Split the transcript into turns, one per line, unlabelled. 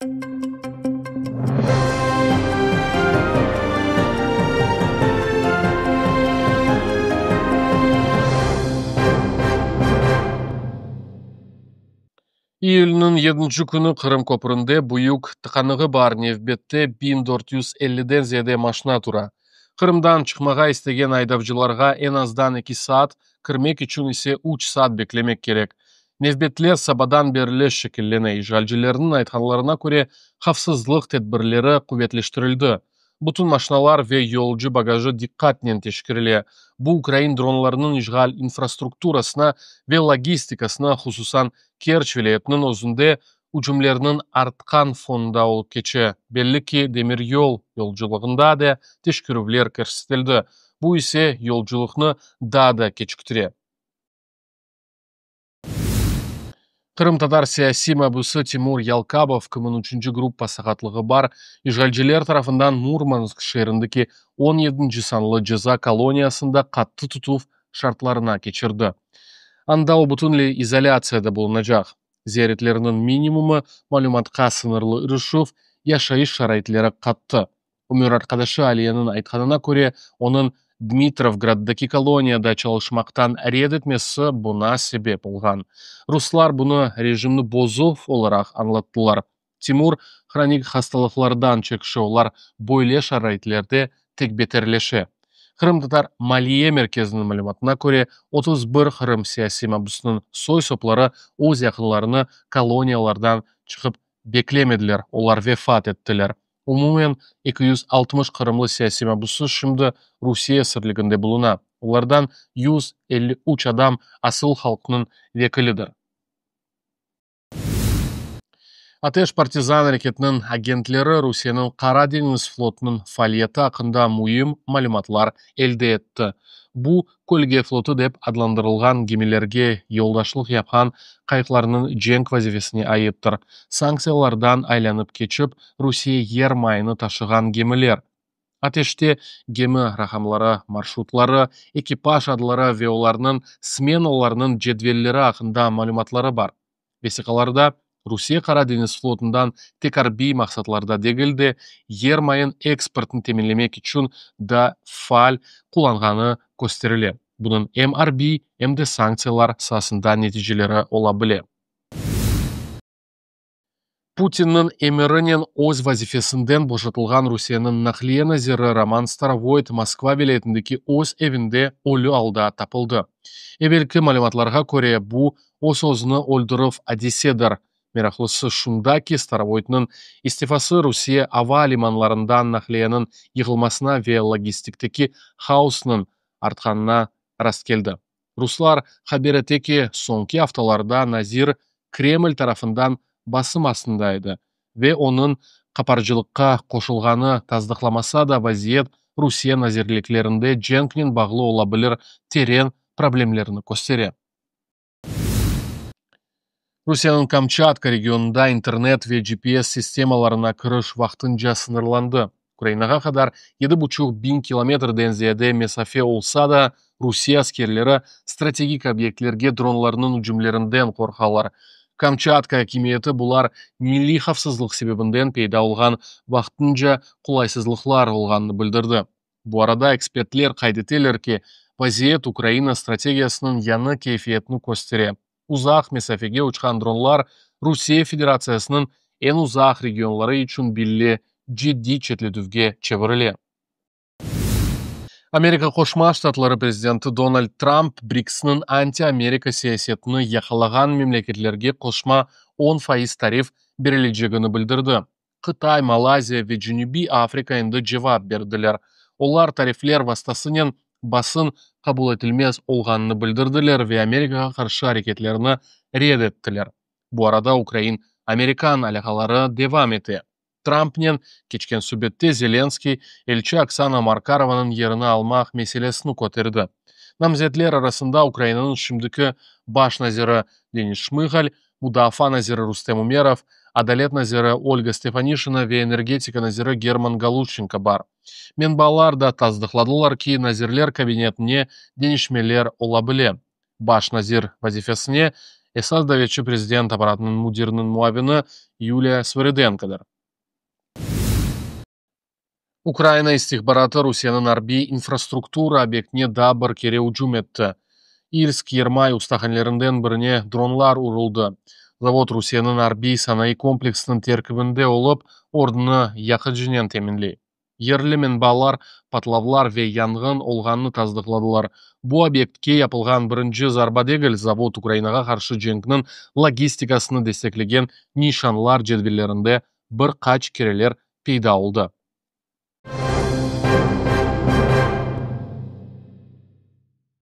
İyülniñ yedinci künü Qırım köpründe büyük tıqanığı bar, nevbette 1450-den ziyade maşna tura. Qırımdan çıqmağa istegen aydavcılarğa eñ azdan eki saat, kirmek içün ise üç saat beklemek kerek. Nevbetler sabadan berli şekillene, işğalcilerniñ aytqanlarına köre, havfsızlıq tedbirleri quvetleştirildi, bütün maşnalar ve yolcu bagajı diqqatnen teşkerile. Bu, ukrain dronlarınıñ işğal infrastrukturasına ve logistikasına, hususan Kerç vilâyetiniñ özünde ücümlerniñ artqan fonunda olıp keçe. Belli ki, demiryol yolculığında da teşkerüvler kirsetildi, bu ise yolculıqnı daa da keçiktire. Qırımtatar siyasiy mabüsi Timur Yalkabov, kimniñ üçünci gruppa saqatlığı bar, işğalciler tarafından Murmansk şeerindeki on yedinci sanlı ceza koloniyasında qattı tutuv şartlarına keçirdi. Anda o bütünley izolâtsiyada bulunacaq. Ziyaretlerniñ minimumı, malümatqa sıñırlı irişüv, yaşayış şaraitleri qattı. Ömür arqadaşı Aliyeniñ aytqanına köre, onıñ Dmitrovgraddaki koloniyada çalışmaqtan red etmesi buña sebep olğan. Ruslar bunı rejimni bozuv olaraq añlattılar. Timur hronik hastalıqlardan çekişe, olar böyle şaraitlerde tek beterleşe. Qırımtatar Maliye merkeziniñ malümatına köre, 31 Qırım siyasiy mabüsiniñ soy-sopları öz yaqınlarını koloniyalardan çıqıp beklemediler, olar vefat ettiler. Umumen 260 qırımlı siyasiy mabüsi şimdi Rusiye esirliginde buluna, olardan 153 adam asıl halqnıñ vekilidir. Ateş partizan areketiniñ agentleri Rusiyeniñ Qara deñiz flotunıñ faaliyeti aqqında müim malümatlar elde etti. Bu, kölge flotu dep adlandırılğan gemilerge yoldaşlıq yapqan qayıqlarnıñ cenk vazifesine aittir, sanktsiyalardan aylanıp keçip, Rusiye yer mayını taşığan gemiler. Ateşte gemi raqamları, marşrutları, ekipaj adları ve olarnıñ smenalarınıñ cedvelleri aqqında malümatları bar. Vesiqalarda Rusiye Qara deñiz flotundan tek arbiy maqsatlarda degil de, yermayın eksportını teminlemek içün da faal qullanğanı kösterile. Bunıñ em arbiy, em de sanktsiyalar saasında neticeleri ola bile. Putinniñ emirinen öz vazifesinden boşatılğan Rusiyeniñ naqliye naziri Roman Starovoyt Moskva vilâyetindeki öz evinde ölü alda tapıldı. Evelki malümatlarğa köre, bu, öz-özüni öldürüv adisedir. Meraqlısı şunda ki, Starovoytnıñ istifası Rusiye ava limanlarından naqliyeniñ yığılmasına ve logistikteki haosnıñ artqanına rastkeldi. Ruslar haber ete ki, soñki aftalarda nazir Kreml tarafından basım astında edi ve onıñ qaparcılıqqa qoşulğanı tasdıqlamasa da, vaziyet Rusiye nazirliklerinde cenknen bağlı ola bilir teren problemlerni köstere. Rusiyeniñ Kamçatka regionında internet ve GPS sistemalarına kiriş vaqtınca sıñırlandı. Ukrainağa qadar yedi buçuq biñ kilometrden ziyade mesafe olsa da, Rusiye askerleri strategik obyektlerge dronlarnıñ ücümlerinden qorqalar. Kamçatka akimiyeti bular milliy havfsızlıq sebebinden peyda olğan vaqtınca qolaysızlıqlar olğanını bildirdi. Bu arada ekspertler qayd eteler ki, vaziyet Ukraina strategiyasınıñ yañı keyfiyetini köstere. Uzaq mesafege uçqan dronlar Rusiye Federatsiyasınıñ eñ uzaq regionları içün bile ciddiy çetletüvge çevirile. Amerika Qoşma Ştatları prezidenti Donald Trump BRICSniñ anti-Amerika siyasetini yaqalağan memleketlerge qoşma 10% tarif berilecegini bildirdi. Qıtay, Malayziya ve Cenübiy Afrika endi cevap berdiler. Olar tarifler vastasınen basım qabul etilmez olğanını bildirdiler ve Amerikağa qarşı areketlerini red ettiler. Bu arada ukrain-amerikan alâqaları devam ete. Trumpnen keçken subette Zelenskıy, elçi Oksana Markarovanıñ yerini almaq meselesini köterdi. Namzetler arasında Ukrainanıñ şimdiki baş naziri Denis Şmıhal, mudafaa naziri Rustem Umerov, adalet naziri Olga Stefanişina ve energetika naziri German Galuşçenko bar. Menbalar da tasdıqladılar ki, Nazirler kabinetine deñişmeler ola bile. Baş nazir vazifesine Esas davetçi prezident apparatınıñ müdiriniñ muavini Yuliya Svırıdenkodır. Ukrayina istihbaratı Rusiyeniñ arbiy infrastruktura obyektine daa bir kere ücüm etti. İlsk yermay ustahanelerinden birine dronlar uruldı. Zavod Rusiyeniñ arbiy sanayı kompleksiniñ terkibinde olıp, ordunı yaqıcınen teminley. Yerli menbalar patlavlar ve yanğın olğanını tasdıqladılar. Bu obyektke yapılğan birinci zarba degil, zavod Ukrainağa qarşı cenkniñ logistikasını desteklegen nişanlar cedvellerinde bir qaç kereler peyda oldı.